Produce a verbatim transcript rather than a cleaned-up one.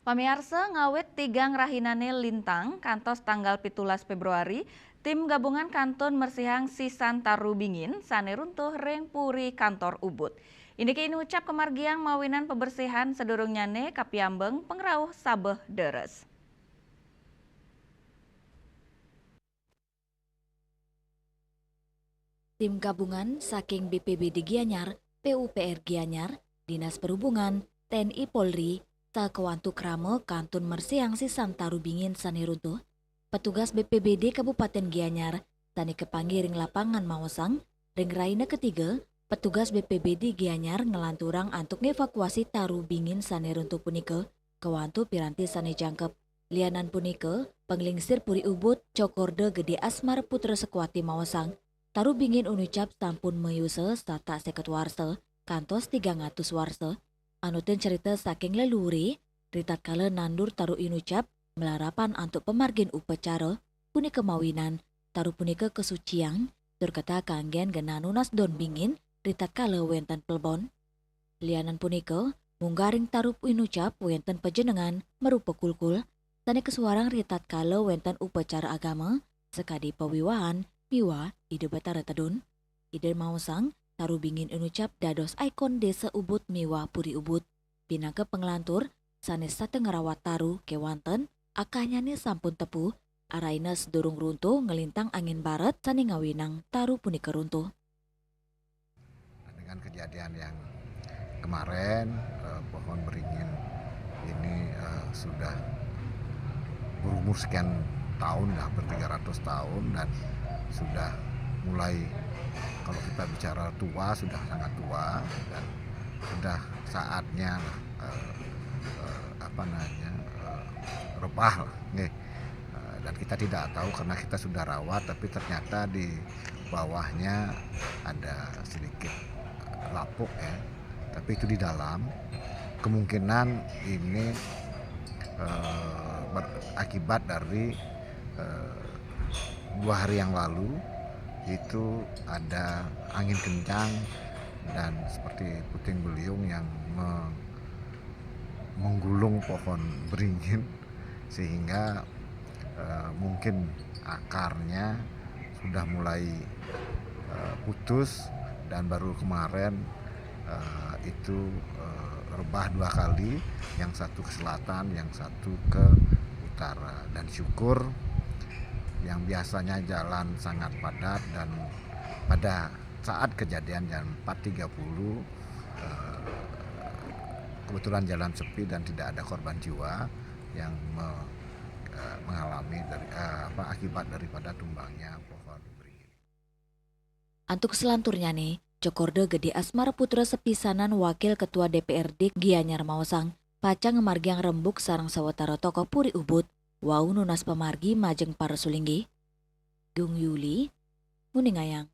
Pamiarsa, ngawit tigang rahinané lintang kantos tanggal pitulas Fébruari, tim gabungan kantun mersihang sisan taru bingin sané runtuh ring puri kantor Ubud. Indiké inucap kamargiang mawinan pabersihan sadurungnyané kapiambeng pangrauh sabeh deres. Tim gabungan saking B P B D Gianyar, P U P R Gianyar, Dinas Perhubungan, T N I Polri, sakewantu krama kantun mersihang sisan taru bingin sané runtuh. Petugas B P B D Kabupaten Gianyar sané kapanggih ring lapangan maosang, ring rahina ketiga, petugas B P B D Gianyar nglanturang antuk ngevakuasi taru bingin sané runtuh punika, kewantu piranti sané jangkep. Lianan punika, panglingsir Puri Ubud, Cokorda Gedé Asmara Putra Sekwati maosang, taru bingin inucap sampun mayusa satak seket warsa kantos tigang atus warsa. Anutin cerita saking leluhuré, ritatkala nandur taru inucap malarapan antuk pamargin upacara, punika mawinan taru punika kasuciang tur ketah kanggén genah nunas don bingin ritatkala wénten plebon. Lianan punika, munggah ring taru inucap wénten pajenengan marupa kulkul, sané kasuarang ritatkala wénten upacara agama, sakadi pawiwahan miwah Ida Batara Tedun. Ida maosang, taru bingin inucap dados ikon Désa Ubud miwah Puri Ubud, pinaka panglantur sané setata ngrawat taru kéwanten, akahnyané sampun tepu, arahina sadurung runtuh nglintang angin barat sané ngawinang taru punika runtuh. Dengan kejadian yang kemarin, eh, pohon beringin ini, eh, sudah berumur sekian tahun, hampir tiga ratus tahun, dan sudah mulai, kalau kita bicara tua, sudah sangat tua, dan sudah saatnya, eh, eh, apa namanya, eh, rebah lah, nggih. Eh, dan kita tidak tahu karena kita sudah rawat, tapi ternyata di bawahnya ada sedikit lapuk, ya, tapi itu di dalam. Kemungkinan ini, eh, ber-, akibat dari, eh, dua hari yang lalu itu ada angin kencang dan seperti puting beliung yang me-, menggulung pohon beringin, sehingga, eh, mungkin akarnya sudah mulai, eh, putus, dan baru kemarin, eh, itu, eh, rebah dua kali, yang satu ke selatan, yang satu ke utara. Dan syukur, yang biasanya jalan sangat padat, dan pada saat kejadian jam empat tiga puluh, eh, kebetulan jalan sepi dan tidak ada korban jiwa yang me-, eh, mengalami dari, eh, apa, akibat daripada tumbangnya pohon beringin. Antuk selanturnyane, Cokorda Gede Asmara Putra sepisanan Wakil Ketua D P R D Gianyar maosang, pacang ngamargiang rembug sareng sawatara tokoh Puri Ubud, wau nunas pamargi majeng para sulinggih. Gung Yuli nguningayang.